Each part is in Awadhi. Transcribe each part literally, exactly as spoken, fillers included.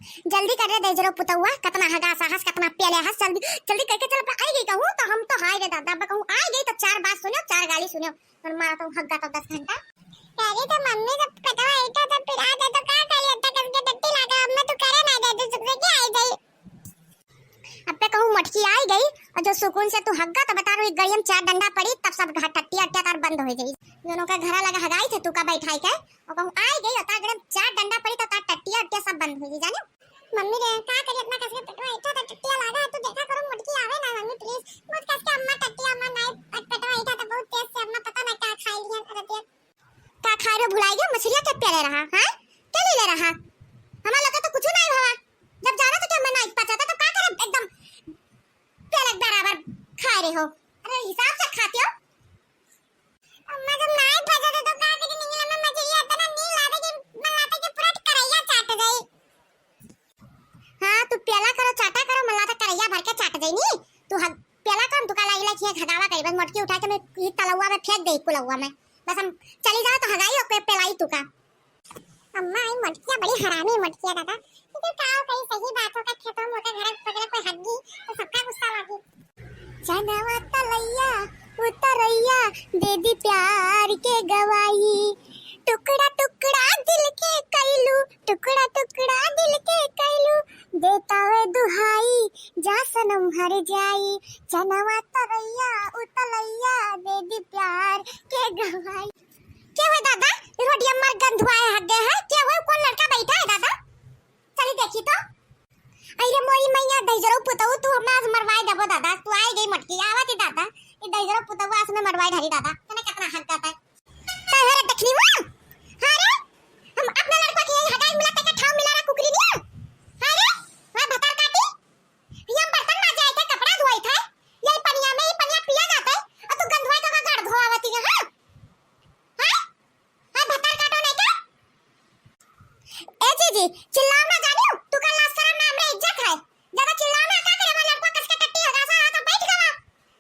जल्दी कर रे दहिजरो पुतौआ, कतना हगास हस, कतना प्याले हस, जल्दी, जल्दी करके चल, अब आई गई कहूँ तो हम तो, हाय रे दादा, अब कहूँ आई गई तो चार बात सुन्यो, चार गाली सुन्यो, पर मारा तो हग्गा तो दस घंटा। अरे तो मम्मी, जब पेटवा इतना तो पिरात है तो का करी, इतना कस के टट्टी लागा, अब मैं तो करे ना दे, तू चुप से क्या आई गई? अब पे कहूँ मोटकी आई गई और जो सुकून से तू हग्गा तो बता रही, गड़ियम चार डंडा पड़ी तब सब घा-, टट्टिया अट्टिया तार बंद हो जाई। जोनो का घरा लगा हगाई थे तू का बैठाई के, और कहूँ आई गई और तार गड़ियम चार डंडा पड़ी तब तार टट्टिया अट्टिया सब बंद हो जाई, जाने। मम्मी रे, का करी, इतना कस के पेटवा इठा तो टट्टिया लागा है, तू देखा करो मोटकी आवे ना मम्मी, प्लीज। बहुत कस के अम्मा टट्टिया, अम्मा नाई, पेटवा इठा तो बहुत तेज से अम्मा पता ना का खाई लिया रतिया। का खाए रे भुलाई गया, मछलिया के प्याले रहा, हाँ? के ले ले रहा? हमार लोग के तो कुछ नहीं भवा। जब जाना तो क्या मना पचाता तो का करे एकदम प्याले बराबर खाए रहे हो। अरे हिसाब से खाते हो। अम्मा जब नाई फंसा था तो का करे निकला में मछलिया इतना नील लागे कि मन लाता कि पूरा करैया चाट गई। हाँ, तू प्याला करो, चाटा करो, मल्ला तो करैया भर के चाट देनी। तू हग, प्याला करो, तू का लागी लागी एक हगावा करी, बस मोटकी उठा के मैं ई तलौआ में फेंक दे, कुलौआ में। बस हम चली जाओ तो हगाई ओके पेलाई तू का। अम्मा, ई मोटकिया बड़ी हरामी मोटकिया दादा। लेकिन का कही, सही बात हो का खेतों में ओकर घर के बगल कोई हग्गी तो सबका गुस्सा लागी। चनवा तलैया उतरैया दे दी प्यार के गवाही। टुकड़ा टुकड़ा दिल के कैलू, टुकड़ा टुकड़ा दिल के कैलू, देता वे दुहाई, जा सनम हर जाई। चनवा तरैया उतलैया दे दी प्यार के गवाही। के हो दादा, ई रोडिया मर गंधुआए हग्गे है। के हो, कौन लड़का बैठा है दादा? चली देखी तो। अरे मोरी मैया, दहिजरो पुतऊ, तू हमरा आज मरवाए देबो दादा। तू आई गई मोटकी, आवत ही दादा। ई दहिजरो पुतऊ आज में मरवाए धरी दादा। तने कितना हक जाता है। तोहरा देखनी हुआ? हाँ रे, हम अपना लड़का के यही हगाई मिला तक ठाव मिला रहा कुकरी निया। हाँ रे, वह भतार काटी। ये हम बर्तन माजे आए थे, कपड़ा धोए थे। यही पनिया में, ये पनिया पिया जाता है। और तू गंधवाई का गाड़ धोआवती है, हाँ? हाँ? हाँ, भतार काटो नहीं क्या? ए जीजी, चिल्लाओ ना जानियो, तू का लाज शरम ना हमरे इज्जत है। ज्यादा चिल्लाओ ना, का करे, हमार लड़का कस के टट्टी हगासा रहा तो बैठ गवा।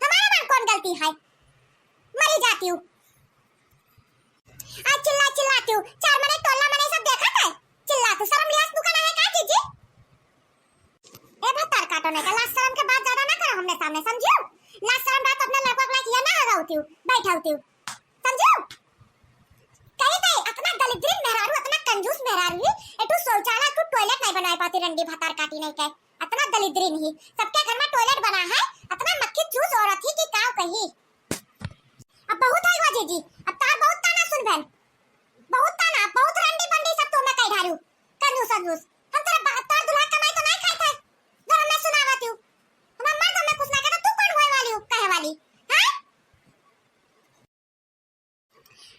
हमारा मन कौन गलती है? मरी जाती हूँ। आज चिल्ला चिल्लाती हूँ, चार मने टोला मने सब देखत है। चिल्ला तू, शर्म लिहाज तू का ना है का जीजी? ए भतार काटो नहीं का, लाज शरम के बात ज्यादा ना करो हमने सामने, समझियो? लाज शरम बात अपने लड़का को लाइक ये ना हगावती हूँ, बैठावती हूँ। समझियो? कहीं नहीं, अतना दलिद्रीन मेहरारू, अतना कंजूस मेहरारू ही, ए तू शौचालय, तू टॉयलेट नहीं बनाए पाती, रंडी भतार काटी नहीं के। अतना दलिद्रीन ही, सबके घर में टॉयलेट बना है, अतना मक्खी चूस औरत ही कि का कही। अब बहुत है हुआ जीजी, अब तार बहुत ताना सुन बहन, बहुत ताना, बहुत रंडी बंडी सब तुम्हें कह ढारू, कंजूस कंजूस। हम तेरे बा-, तार दुल्हा कमाई तो नहीं खाए थे, जो हमें सुनावत हूँ। हमार मर्द हमें कुछ ना कहता, तू कौन होए वाली हो कहे वाली, हाँ?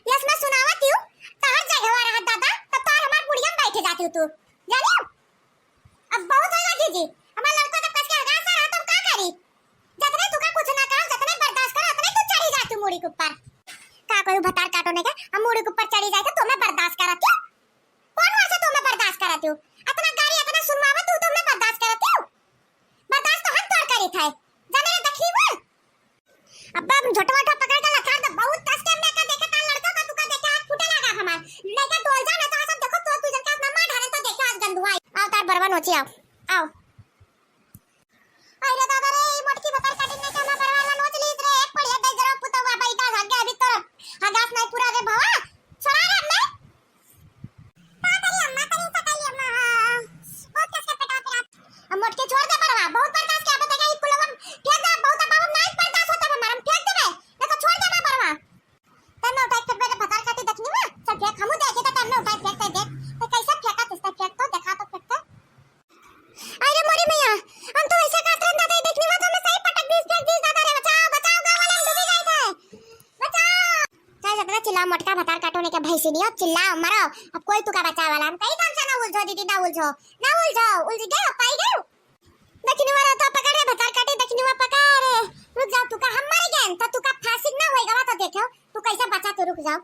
यस, मैं सुनावत हूँ, तहर जगह रहा दादा, तब तोहर हमार पुड़िया में बैठे जाती हूँ तू, जानियो? अब बहुत होला जीजी, हमार लड़का जब कस के हगासा रहा, तो हम का करी? जतने तू का कुछ ना कहो, जतने बर्दाश्त करो, उतने तू चढ़ी जाती हूँ मुड़ी के ऊपर। का कोई भतार काटो नहीं का, हम मुड़ी के ऊपर चढ़ी जाए तो मैं बर्दाश्त करती हूँ? कौन वर्ष तुम्हें बर्दाश्त करती हूँ? इतना गारी, इतना सुनवावत हूँ, तुम्हें बर्दाश्त करती हूँ? बर्दाश्त तो हम तोर करी थे, जाने रे दखनी बोल। अब हम झोटवा उठा पकड़ के लथार दे, बहुत कस के हमने का देखे, तार लड़का का तू का देखे, हाथ फूटे लगा हमार। नहीं का डोल जा, नहीं तो आज हम देखो, तो तू जन के हाथ में मार ढाले तो देखे आज गंधुआ। आओ तार बरवा नोची, आओ, आओ। अरे दादा रे, ई मोटकी भतार काटी नहीं के हमार बरवा ला नोच लीस रे, एक पड़िया दे जरा पुतवा बैठा भाग गया अभी तो हगास नहीं पूरा रे भवा। छोड़ा रे हमने। का करी अम्मा, करी सकाली अम्मा। बहुत कस के पेटवा पिरात। अब मोटकी छोड़ दे बरवा, बहुत बर्दाश्त किया, अब देखा ई कुलवन फेंक दे, बहुत अब, अब नहीं बर्दाश्त होता हमारा, हम फेंक देबे, नहीं तो छोड़ दे हमार बरवा। तब मैं उठाई फेंकबे रे भतार काटी दखनी मा, चल फेंक, हमू देखी तो तब मैं उठाई फेंकते देख, तो कैसे फेंका, किसने फेंक तो, देखा तो फेंक तो। अरे मोरी मैया, हम तो ऐसा काट रहे दादा, दखनी मा तो हमें सही पटक दीस, फेंक दीस दादा रे, बचाओ, बचाओ, गाँव वाले हम डूबी गए थे, बचाओ। चाहे जितना चिल्लाओ, मोटका भतार काटो नहीं क्या भैंसी नहीं हो, चिल्लाओ, मरो, अब कोई तुका बचावे वाला, हम कहीं काम से ना उलझो दीदी, ना उलझो, ना उलझो, उलझ गए, पाई गए। दखिनवा रहता पकड़ रे, भतार काटी दखिनवा पकड़ रे। रुक जाओ, तुका हम मर गए, तो तुका फांसी ना होई गवा तो देखो, तू कैसे बचा तू, रुक जाओ।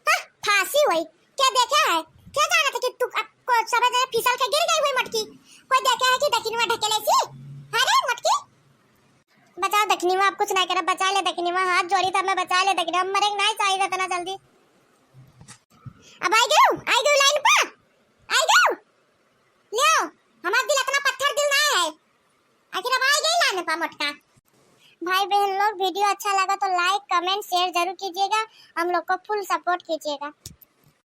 हाँ, फांसी होई, क्या देखा है? क्या जाना था कि तू अब को सब जगह फिसल के गिर गई हुई मटकी? कोई देखा है कि दखिनवा ढकेले सी? अरे मटकी, बचाओ दखिनवा, अब कुछ नहीं करे, बचा ले दखिनवा, हाथ जोड़ी था मैं, बचा ले दखिनवा, मरे नहीं चाहिए इतना जल्दी। अब आई गयो, आई गयो लाइन पर, आई गयो। मोटका। भाई बहन लोग, वीडियो अच्छा लगा तो लाइक, कमेंट, शेयर जरूर कीजिएगा, हम लोग को फुल सपोर्ट कीजिएगा।